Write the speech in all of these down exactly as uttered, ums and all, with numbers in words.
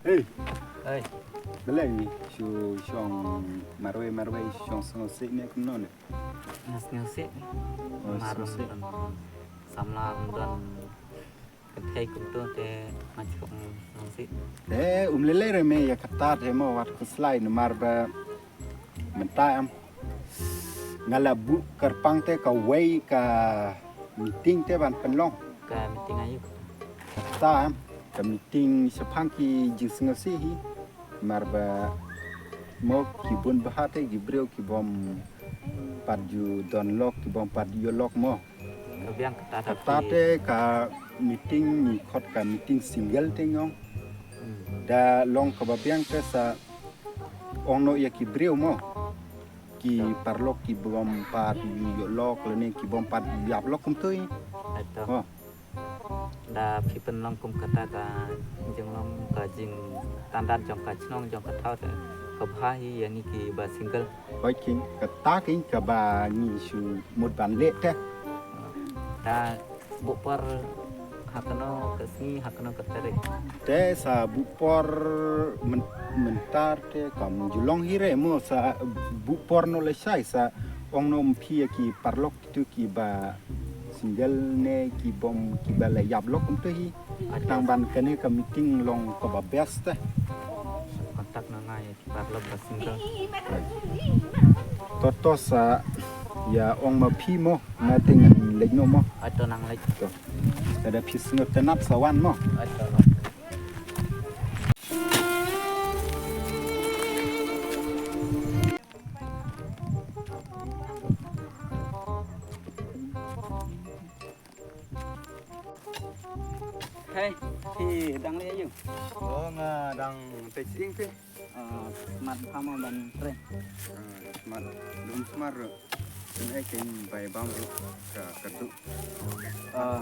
Hei. Hei. Balei ngi shu shong marwei marwei, shong sngewsih ne kumno ne? Nga sngewsih. Oh, sngewsih. Samla um don kynthei kumto te nga sngewsih. Eh, um lei lei re me ïa kata te mo, wat khuslai namar ba mynta em nga la buh kyrpang te kawei ka meeting te ban pynlong. Ka meeting aïu? Kata em, ka meeting shaphang ki jingsngewsih hi. Namar ba mo ki bun bha te ki briew ki bym pat ju don lok, ki bym pat ïoh lok mo. Ka biang kata ta. Kata te ka meeting ngi khot ka meeting single te ngi ong. Hmm. Da long kaba biang te sa ong noh ïa ki briew mo, ki paralok ki bym pat ïoh lok lane ki bym pat ïap lok kumto hi. Ato. Oh. Da phi pynlong kum kata ka jinglong, ka jingtandar jong ka chnong jong ka thaw te ka bha hi ïa ngi kiba single. Hooid keiñ, kata keiñ kaba ngi shu mut ban leh te. Da buh por ha kano ka sngi, ha kano ka tarik? Te sa buh por myn-, mynta te kam ju long hi re mo, sa buh por noh lashai, sa ong noh ym phi ïa ki paralok kito kiba single ne ki bym, kiba la ïap lok kumto hi. Tang ban kane ka meeting long kaba best te. Contact na nga ïa ki paralok ba single. To to sa ïa ong ma phi mo, nga te ngan leit noh mo. Ato nang leit. To. Lada phi sngewtynnat sa wan mo. Ato. Hei, phi dang leh aïu? Oh, nga dang peit sing phi. Ah, smat bha mo ban trei? Ah, smat, dum smat ruh. Pynheh kein bai bam ruh ka kyrduh. Ah,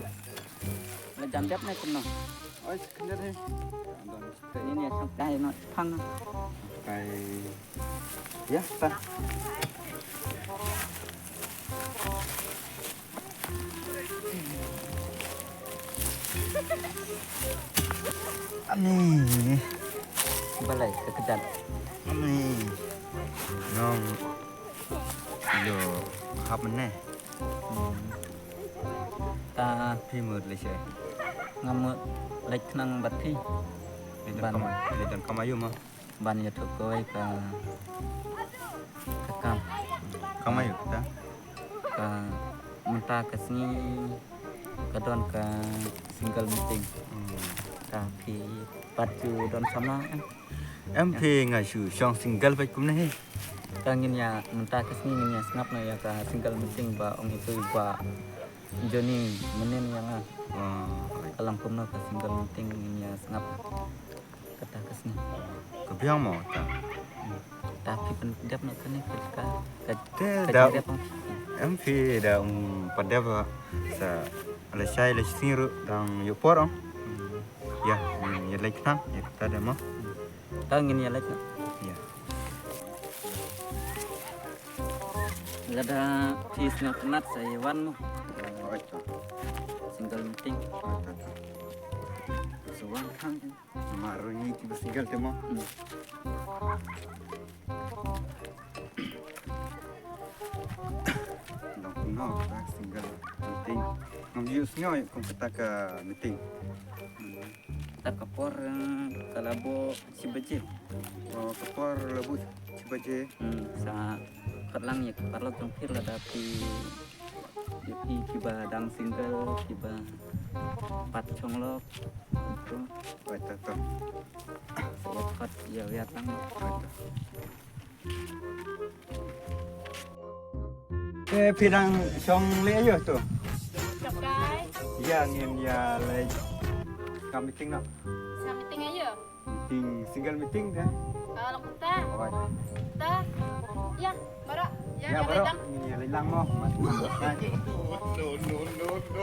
la jan dep ne kumno? Oi, khyndiat hi. Jan don. Te ïa shong kai noh phang. Kai. Ïa, ta. Ani. Balei ka kjat? Ani. Nong. Ïoh hap mynne. Hmm. Ta phi mut leit shaei? Nga mut leit khnang bad phi. Leit donkam, leit donkam aïu mo? Ban ïathuh kawei ka, ka kam. Kam aïu kata? Ka mynta ka sngi ka don ka single meeting. Hmm. Ta phi pat ju don samla em? Em phi nga shu shong single beit kumne hi. Ka ngin ïa mynta ka sngi ngin ïa sngap noh ïa ka single meeting ba ong ito i Bah Johnny mynnin ïa nga. Oh. Ka long kumno ka single meeting ngin ïa sngap kata ka sngi. Ka biang mo ta. Hmm. Ta phi pyndep noh kane ka, ka, ka, te ka da jingdep mo. Em phi da um pat dep sa lashai lashisngi ruh dang ïoh por ong. Hmm. Ïa, hmm, ïa leit khnang ïa kata da mo. Hmm. Ta ngin ïa leit noh. Ïa. Lada phi sngewtynnat sa ïa wan mo. Hooid to. Single meeting. Hooid to, to. Sa wan khnang. Namar ngi kiba single te mo. Hmm. Dang kumno kata ka single meeting? Ngam ju sngew kum kata ka meeting. Hmm. Ta ka por, eh, ka la buh shi baje. Oh, ka por la buh shi baje. Hmm, sa khot lang ïa ki paralok jong phi lada phi, ïa phi kiba dang single, kiba pat shong lok. To. Hooid to, to. Sa ïa khot ïa wiar lang. Hooid to. Eh, phi dang shong leh aïu to? Shong kai. Ïa, ngin ïa leit ka meeting noh. Sa meeting aïu? Meeting, single meeting te. Ah, la kumta. Oi. Ta. Ïa, baroh. Ïa, ïa, baroh. Ngin ïa leit lang mo. No, no, no, no.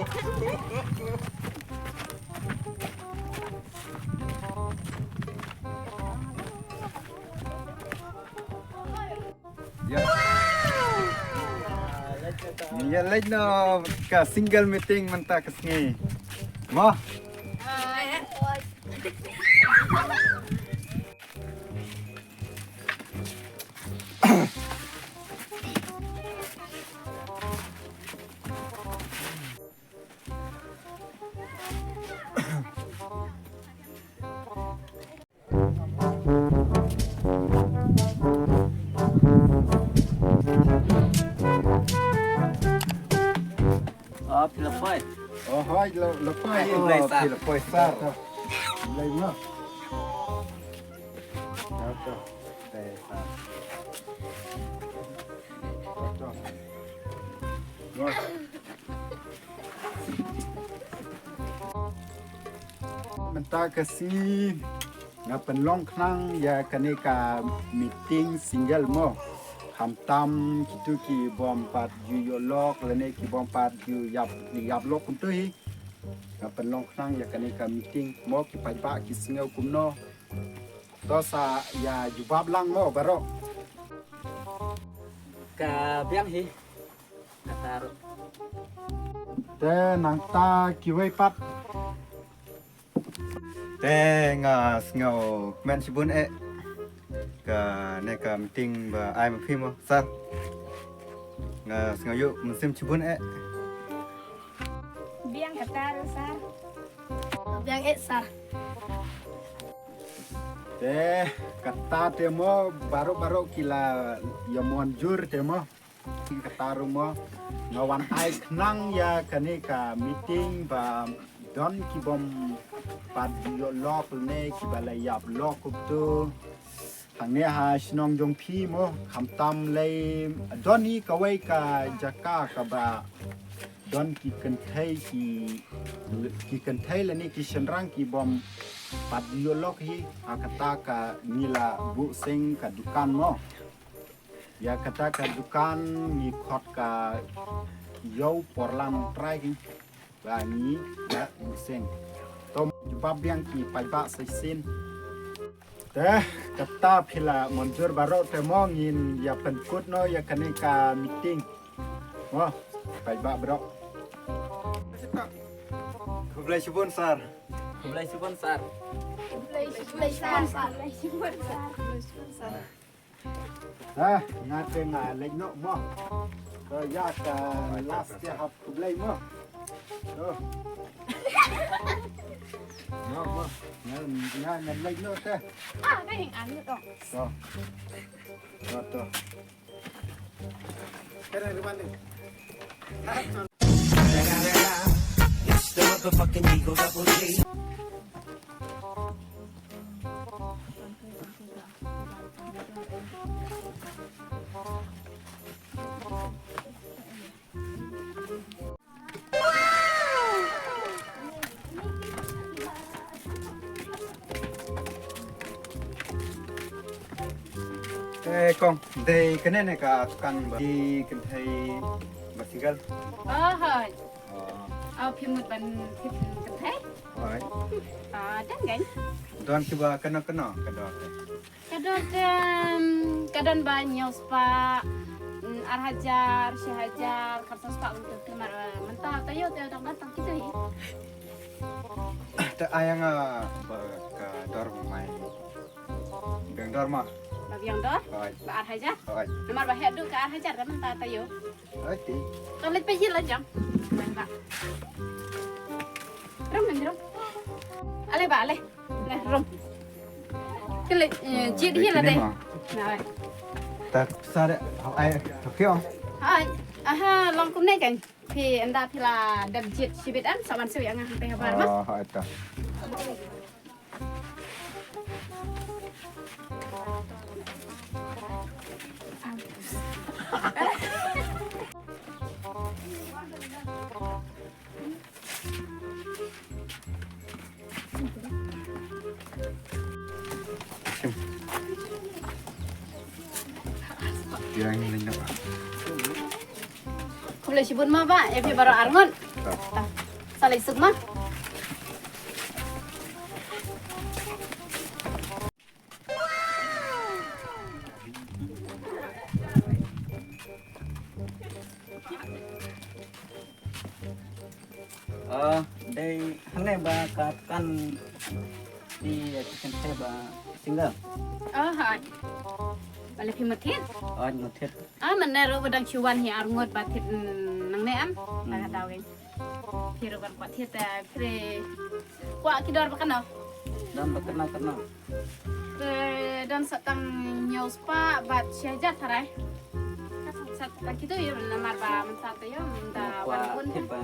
Ïa. Ïa leit noh ka single meeting mynta ka sngi. Mo. Hai. Ah, phi la poi? Oh, hoi, la, la poi. Ai, khublei sir. Phi la poi sir. Khublei mo. Khublei sir. Mynta ka sngi nga pynlong khnang ïa kane ka meeting single mo. Khamtam kitu ki bym pat ju ïoh lok lane ki bym pat ju ïap, ïap lok kumtu hi. Nga pynlong khnang ïa kane ka meeting mo, ki paidbah ki sngew kumno. To sa ïa jubab lang mo baroh. Ka biang hi. Kata ruh. Te nangta kiwei pat. Te nga sngew kmen shibun eh. Kane ka meeting ba ai ma phi mo sir. Nga sngew ïoh mynsiem shibun eh. Biang kata ruh sir. Biang eh sir. Te kata te mo baroh baroh ki la ïa mon jur te mo. Kata ruh mo nga wan ai khnang ïa kane ka meeting ba don ki bym pat ïoh lok ne ki ba la ïap lok kumtu. Hangne ha shnong jong phi mo khamtam lei don hi kawei ka jaka kaba don ki kynthei ki, ki kynthei lane ki shynrang ki bym pat ïoh lok hi ha kata ka ngi la buh seng ka dukan mo. Ïa kata ka dukan ngi khot ka Ïew Porlang Trai ki ba ngi la buh seng. To jubab biang ki paidbah sa shisien. Te kata phi la mon jur baroh te mo ngin ïa pynkut noh ïa kane ka meeting. Mo paidbah baroh. Khublei shibun sir. Khublei shibun sir. Khublei shibun sir. Khublei shibun sir. Ha, nga te nga leit noh mo. To ïa ka last te hap khublei mo. To. Noh mo. Nga nga nga leit noh te. Ah, ka hing an to. To. To to. Karen ruban de. It's the motherfucking Eagle Double G. Eh, kong, dei kane ne ka dukan ba ki kynthei ba single? Oh, hoi. Oh. Au phi mut ban thip kynthei? Hoi. Ah, dang gan. Don kiba kano kano ka dor. Ka dor te, um, ka don ba hynñiew spah, mm, ar hajar, shi hajar, khatsan spah kumtu, namar, uh, mynta taïew te dang dang tang kitu hi. Te ai nga ba ka dor mai. Biang dor ma. Ba biang dor? Hoi. Ba ar hajar? Hoi. Namar ba heh duh ka ar hajar te mynta taïew. Ati. To leit peit hi la jong. Ba. Rum, rum. Ale ba, ale. Le, rum. Kile, eh, jied hi la dei. Na, oi. Tak sa de, ai, tokyo. Ai, aha, long kumne kan. Phi ynda phi la dep jied shibit em, sa wan siew ïa nga hangtei habar ma. Oh, ai ta. Khublei shibun ma ba, ïa phi baroh arngut. Sa leit suk ma. Ah, dei hangne ba ka kan di ka kynthei ba single. Oh, hai. Bale phi mut thied? Oi, mut thied. Ah, mynne ruh ba dang shu wan hi arngut ba thied, mm, nangne em. Hmm. Ba ka daw kein. Phi ruh ban kwah thied, eh, phi re kwah ki dor ba kano? Dor ba kano kano. Te don sa tang hynñiew spah bad shi hajar tharai. Sa tang kitu ïa namar ba mynta te ïa mynta wan bun. Kwah thied ba,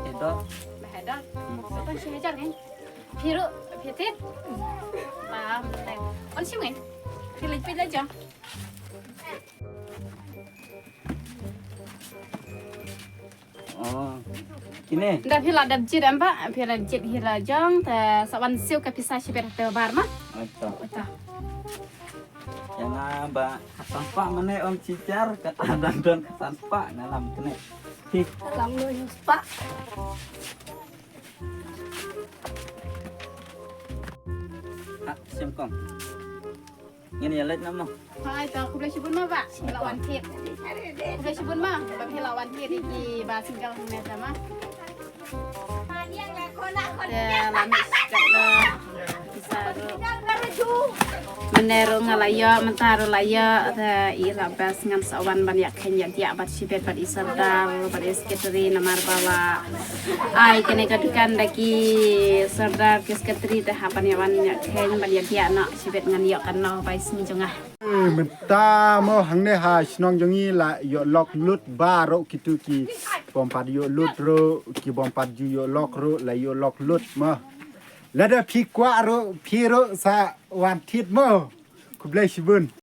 eh, dor. Ba dor. Hmm. Sa tang shi hajar kein. Phi ruh, phi thied. Ba, mynta. Wan shim ngi. Phi leit peit la jong. Oh. Kine. Da phi la dep jied em ba, phi la jied hi la jong, te sa wan siew ka pisa shibit te bar ma. Ato. Ato. Ïa nga ba khatsan spah mane ong shi hajar, kata dang don khatsan spah nga lam kane. Hi. Lam hynñiew spah. Ha, shim kong. Ngin ïa leit na mo. Hai, to khublei shibun ma ba. Phi la wan thied. Khublei shibun ma ba phi la wan thied ïa ki ba single hangne te ma. Te la mih kat la. Pisa ruh. Mynne ruh nga la ïoh, mynta ruh la ïoh, te i la best ngan sa wan ban ïa kheiñ ïa diah bad shibit bad i sordar bad i secretary namar ba la ai kane ka dukan da ki sordar ki secretary te hap ban ïa wan ïa kheiñ ban ïa diah noh shibit ngan ïoh kan noh bai sngi jong nga. Eh, mynta mo hangne ha shnong jong ngi la ïoh lok lut baroh kitu ki bym pat ïoh lut ruh, ki bym pat ju ïoh lok ruh, la ïoh lok lut mo. Lada phi kwah ruh, phi ruh sa wan thied mo. Khublei shibun.